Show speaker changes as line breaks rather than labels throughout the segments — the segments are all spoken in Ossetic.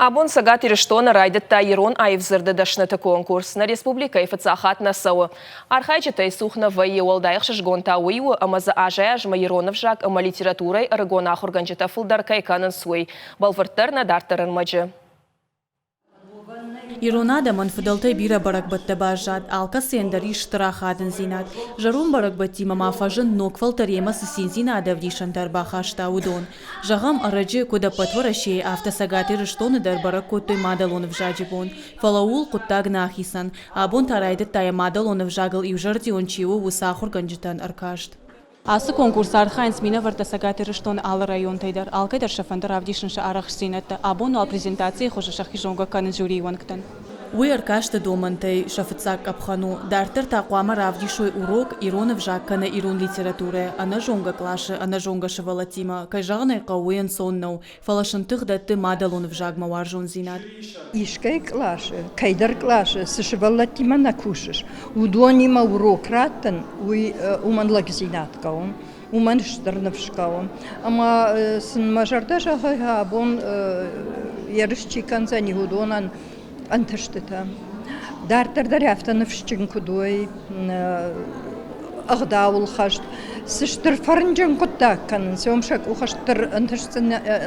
Абон Цӕгат Ирыстоны райдыдта ирон аив дзырды дӕсныты конкурс. Нӕ республикӕйы фыццаг хатт нӕ цӕуы. Архайджытӕй цух нӕ вӕййы, уӕлдай ӕхсызгон та уый у, ӕмӕ дзы азӕй-азмӕ ирон ӕвзаг ӕмӕ литературӕйы ӕрыгон ахуыргӕнджытӕ фылдӕр кӕй кӕнынц, уый. Бӕлвырддӕр нӕ дарддӕр ӕрмӕджы.
Ирон адӕмӕн фыдӕлтӕй бирӕ бӕрӕгбӕттӕ баззад, алкӕцыйӕн дӕр ис стыр ахадындзинад. Зӕронд бӕрӕгбӕттимӕ ма фӕзынд ног фӕлтӕр йемӕ цы циндзинады ӕвдисӕнтӕ ӕрбахаста, уыдон. Зӕгъӕм, ӕрӕджы, куыд ӕппӕт Уӕрӕсейы, афтӕ Цӕгат Ирыстоны дӕр бӕрӕг кодтой мадӕлон ӕвзаджы бон. Фӕлӕ ууыл хъуыддаг нӕ ахицӕн. Абон та райдыдта йӕ мадӕлон ӕвзагыл иузӕрдион чи у, уыцы ахуыргӕнджытӕн ӕркаст. Ацы конкурсы архайынц минӕвӕрттӕ Цӕгат Ирыстоны алы районтӕй дӕр. Алкӕй дӕр сӕ фӕнды равдисын сӕ арӕхстдзинӕдтӕ. Абон уал презентацийы хуызы сӕхи зонгӕ кӕнынц жюрийы уӕнгтӕн. Уый ӕркасты домӕнтӕй сӕ фыццаг къӕпхӕн у. Дарддӕр та хъуамӕ равдисой урок ирон ӕвзаг кӕнӕ ирон литературӕ ӕнӕзонгӕ къласы ӕнӕзонгӕ сывӕллӕттимӕ. Кӕй зӕгъын ӕй хъӕуы, уый ӕнцон нӕу, фӕлӕ сын тых дӕтты мадӕлон ӕвзагмӕ уарзондзинад.
Искӕй къласы, кӕйдӕр къласы цы сывӕллӕттимӕ нӕ кусыс, уыдонимӕ урок раттын, уый уымӕн лӕгдзинад хъӕуы. Уымӕн стыр ныфс хъӕуы. Ӕмӕ сын мӕ зӕрдӕ зӕгъы, абон ерыс чи кӕндзӕни, уыдонӕн ӕнтыстытӕ. Дарддӕр дӕр афтӕ ныфсджын куыд уой, ӕгъдауыл хӕст, цы стыр фӕрнджын хъуыддаг кӕнынц, уым сӕ къухы стыр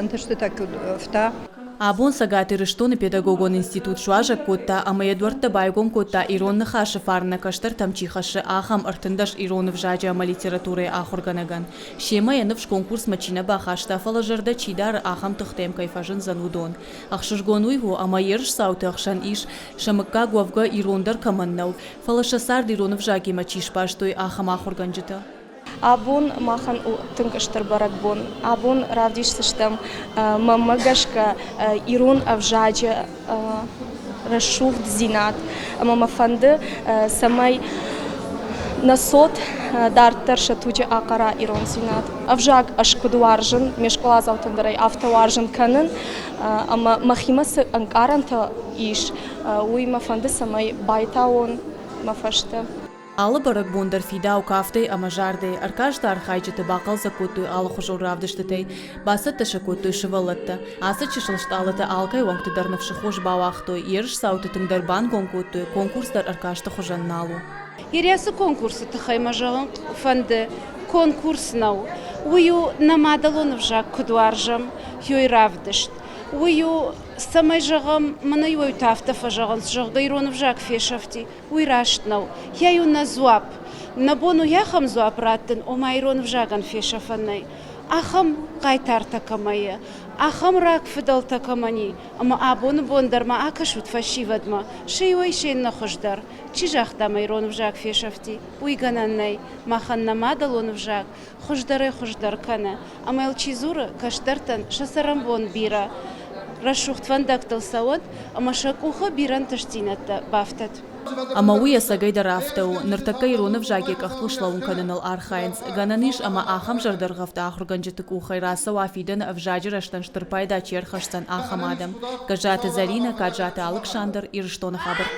ӕнтыстытӕ куыд ӕфта.
Абон Цӕгат Ирыстоны педагогон институт суазӕг кодта ӕмӕ йӕ дуӕрттӕ байгом кодта ирон ныхасы фарн нӕ кӕстӕртӕм чи хӕссы, ахӕм 13 ирон ӕвзаджы ӕмӕ литературӕйы ахуыргӕнӕгӕн. Семӕ йӕ ныфс конкурсмӕ чи нӕ бахаста, фӕлӕ зӕрдӕ чи дары, ахӕм тыхтӕ йӕм кӕй фӕзындзӕн, уыдон. Ӕхсызгон уый у, ӕмӕ ерысдзауты ӕхсӕн ис, сӕ мыггаг уӕвгӕ ирон дӕр кӕмӕн нӕу, фӕлӕ сӕ цард ирон ӕвзагимӕ чи сбастой, ахӕм ахуыргӕнджытӕ.
Абон махӕн у тынг стыр бӕрӕгбон. Абон равдисдзыстӕм, мӕнмӕ гӕсгӕ, ирон ӕвзаджы рӕсугъддзинад. Ӕмӕ мӕ фӕнды, цӕмӕй нӕ цот дарддӕр сӕ туджы ахъара ирондзинад. Ӕвзаг ӕз куыд уарзын, ме скъоладзаутӕн дӕр ӕй афтӕ уарзын кӕнын, ӕмӕ мӕхимӕ цы ӕнкъарӕнтӕ ис, уый мӕ фӕнды, цӕмӕй байтауон мӕ фӕстӕ.
Алы бӕрӕгбон дӕр фидауы кафтӕй ӕмӕ зардӕй. Ӕркасты архайджыты бахъӕлдзӕг кодтой алыхуызон равдыстытӕй, бацӕттӕ сӕ кодтой сывӕллӕттӕ. Ацы чысыл стъалытӕ алкӕй уӕнгты дӕр ныфсы хос бауагътой, ерысдзауты тынгдӕр бангом кодтой, конкурс дӕр ӕркасты хуызӕн нал у.
Ерысы конкурсы тыххӕй мӕ зӕгъын фӕнды, конкурс нӕу. Уый у, нӕ мадӕлон ӕвзаг куыд уарзӕм, уый равдыст. Уый у, цӕмӕй зӕгъӕм, мӕнӕ иуӕй-иутӕ афтӕ фӕзӕгъынц, зӕгъгӕ, ирон ӕвзаг фесӕфти. Уый раст нӕу. Йӕ-иу нӕ дзуапп. Нӕ бон у ахӕм дзуапп раттын, ома ирон ӕвзагӕн фесӕфӕн нӕй. Ахӕм хъайтартӕ кӕмӕ и, ахӕм рагфыдӕлтӕ кӕмӕн и, ӕмӕ абоны бон дӕр ма акӕсут фӕсивӕдмӕ, сӕ иуӕй се ннӕ хуыздӕр. Чи загъта, мӕ ирон ӕвзаг фесӕфти, уый гӕнӕн нӕй. Махӕн нӕ мадӕлон ӕвзаг хуыздӕрӕй хуыздӕр кӕны. Ӕмӕ йыл чи дзуры, кӕстӕртӕн сӕ цӕрӕнбон бирӕ рӕсугъд фӕндӕгтыл цӕуӕд ӕмӕ сӕ къухы бирӕ ӕнтыстдзинӕдтӕ бафтӕд.
Ӕмӕ уый ӕцӕгӕйдӕр афтӕ у. Ныртӕккӕ ирон ӕвзаг йӕ къӕхтыл слӕууын кӕныныл архайынц. Гӕнӕн ис, ӕмӕ ахӕм зӕрдӕргъӕвд ахуыргӕнджыты къухӕй рацӕуа фидӕны ӕвзаджы рӕзтӕн стыр пайда чи ӕрхӕсдзӕн, ахӕм адӕм. Гӕззаты Зӕринӕ, Каджаты Алыксандр, Ирыстоны хабӕрттӕ.